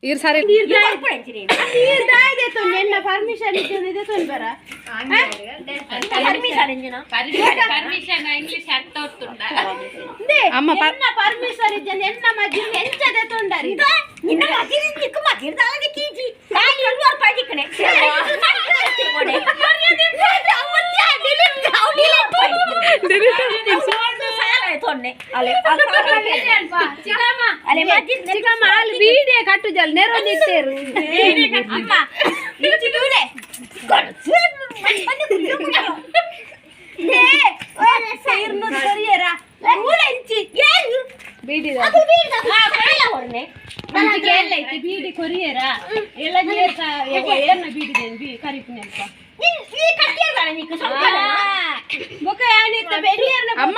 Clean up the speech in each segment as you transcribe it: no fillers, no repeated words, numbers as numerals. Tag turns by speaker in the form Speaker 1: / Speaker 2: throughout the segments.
Speaker 1: ಇರ್ ಸರಿ.
Speaker 2: ನೀರ್ ದಾಯ್ದೆ ಎನ್ನ ಪರ್ಮಿಷನ್ ಇದ್ದೆ ಬರ.
Speaker 3: ಪರ್ಮಿಷನ್ ಇಂಜಿನ.
Speaker 4: ಪರ್ಮಿಷನ್ ಇಂಗ್ಲಿಷ್ ಅರ್ಥ ಆಗ್ತುಂಡ.
Speaker 1: ಅಮ್ಮ
Speaker 2: ಎನ್ನ ಪರ್ಮಿಷನ್ ಇದ್ದೆ, ಎನ್ನ ಮಜ್ಜಿನ ಎಂಚದೆ ತೊಂಡರಿ.
Speaker 3: ನಿನ್ನ ಮಜಿರಿ ನಿಕ್ಕ ಮಜಿರಿ ದಾದ ಕೀಜಿ ಖಾಲಿ 2 ರೂಪಾಯಿ ದಿಕ್ಕನೆ. ಅಲೆ ಮಜಿರ್.
Speaker 2: ಚಿಕ್ಕಮ್ಮ, ಅಲ್ಲಿ ಬೀಡಿಯ ಕಟ್ಟು ಜಲ್ ನೆರೊಂದಿತ್ತೇರು.
Speaker 3: ಅಮ್ಮ ಇಂಚಿ ದೂರೆ.
Speaker 2: ಇರ್ನೂರು ಕೊರಿಯರ
Speaker 3: ಇಂಚಿ
Speaker 1: ಬೀಡಿ.
Speaker 3: ಅದು ಬೀಡ ಹೊರನೆ.
Speaker 2: ಎಲ್ಲ ಐತಿ ಬೀಡಿ ಕೊರಿಯರ ಎಲ್ಲ. ಏರ್ನ ಬೀಡಿ ಬಿ ಕರಿಪುನೆಲ್ಪ.
Speaker 3: ಈ ಕಟ್ಟಿಯಲ್ಲ ನೀಕು ಸಂಕಲ.
Speaker 2: ಬೊಕ ಯಾನಿತ್ತ ಬೆರಿಯರ್ನ.
Speaker 1: ಅಮ್ಮ,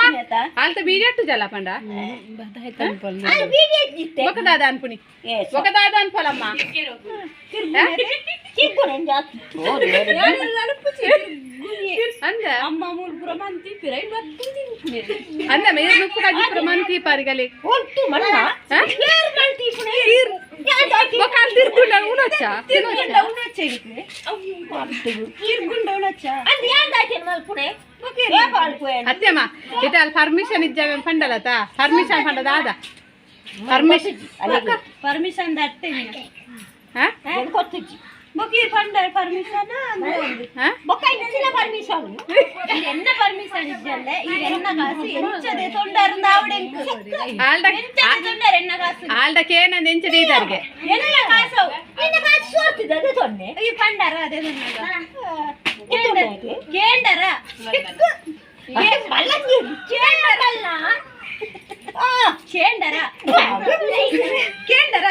Speaker 1: ಆಲ್ತ ಬೀಡಿ ಅಟ್ಟು ಜಲ ಪಂಡ.
Speaker 3: ಅದು ಬೀಡಿ ಇತ್ತೆ.
Speaker 1: ఒక దాదా అన్పుని, ఒక దాదా అన్పలమ్మ.
Speaker 3: ಚಿಕ್ಕುನೆಂಜ.
Speaker 1: ಅಂದ.
Speaker 2: ಅಮ್ಮ ಮೂರು ಪುರ ಮಂತಿ ಪಿರೈ ಬತ್ತು ತಿನ್ಪುನೆ.
Speaker 1: ಅಂದ ಮೇರ್ ನುಪ್ಪು ಕಜ್ಜಿಪುರ ಮಂತಿ ಪರಿಗಲಿ.
Speaker 3: ಒಟ್ಟು ಮಣ್ಣ ಏರ್ ಮಲ್ತಿ ಪುಣೆ.
Speaker 1: ఒక ಅಲ್ಲಿ ತಿರ್ಗುಂಡ ಉಣೊಚ್ಚ.
Speaker 2: ತಿರ್ಗುಂಡ ಉಣಚ್ಚ ಇಕ್ಲೆ, ತಿರ್ಗುಂಡ ಉಣಚ್ಚ.
Speaker 3: ಅದು ಯಾಂದಾಯ್ತೇನು ಮಲ್ಪುಣೆ?
Speaker 1: ಅತ್ಯಮ್ಮ, ಇತ ಅಲ್ಲಿ ಪರ್ಮಿಷನ್ ಇಜ್ಜ ಪಂಡಲತ. ಪರ್ಮಿಷನ್ ಪಂಡ ದಾದ ಪರ್ಮಿಷನ್?
Speaker 2: ಪರ್ಮಿಷನ್ ದಟ್ಟೆ.
Speaker 1: ಹಾ.
Speaker 3: ಕೊತ್ತಿಜ್ಜಿ.
Speaker 2: ಬೊಕೀರ್ ಪಂಡ ಪರ್ಮಿಷನ್.
Speaker 1: ಹಾ.
Speaker 3: ಬೊಕ್ಕ ಇಚ್ಚಿನ ಪರ್ಮಿಷನ್.
Speaker 2: ಎನ್ನ ಪರ್ಮಿಷನ್ ಇಜ್ಜಲ್ಲೆ ಈ ಎನ್ನ ಕಾಸು ಎಂಚದೆ ತೊಂಡರ್ ಆವಡೆಂಕ್.
Speaker 1: ಆಲ್ಡ.
Speaker 2: ಎಂಚದೆ ತೊಂಡರ್ ಎನ್ನ ಕಾಸು?
Speaker 1: ಆಲ್ಡ ಕೇನಂದ ಎಂಚ ದೀದಾರ್ಗೆ.
Speaker 2: ಎನ್ನ ಕಾಸು?
Speaker 3: ನಿನ್ನ ಕಾಸು ಸೋರ್ತಿದ್ದ ಅದೇ ತೊನ್ನೆ.
Speaker 2: ಈ ಪಂಡರ ಅದೇ ಕೇಂಡರ.
Speaker 3: ಕೇಳಲ್ಲ.
Speaker 2: ಕೇಂಡರ ಕೇಂಡರ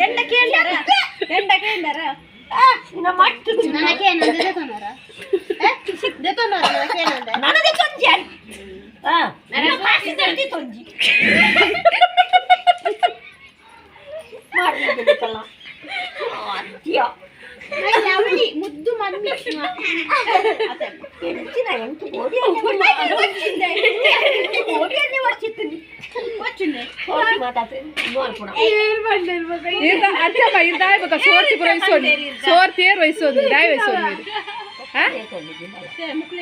Speaker 2: ಎಂಡ ಕೇಂಡರ ಎಂಡ ಕೇಂಡರ.
Speaker 3: ಮಟ್ಟು.
Speaker 2: ನನಗೇನಂದ್ರೆ ದೇತೋನರ ದೇತೋನರ ನನಗೇನಂದ್ರೆ.
Speaker 3: ನನಗೆ ತೊಂಜಿ ನನ್ನ ಕಾಸು ತರ್ತಿ ತೊಂಜಿ ಮಾಡಬೇಕಲ್ಲ ಅತ್ಯ.
Speaker 2: ಅವಳಿ ಮುದ್ದು ಮಮ್ಮಿ.
Speaker 3: ಎಂಚಿನ 8 ಕೋಟಿ ಕೋಟಿಯನ್ನೇ ವರ್ಷಿತ್ತು.
Speaker 2: వచ్చింది.
Speaker 3: ಮಾತಾಡ್ತೀನಿ.
Speaker 1: ಇರ್ದ ಅತ್ಯಮ್ಮ, ಇರ್ದಾಯ್ ಬೊಕ ಸೋರ್ತಿ ಪುರ ವಹಿಸೋದು, ಸೋರ್ತಿ ಏರ್ ವಹಿಸೋದು, ದಾಯ್ ವಹಿಸೋದು ನೀವು. ಹಾ.
Speaker 2: ಮುಕ್ಳು.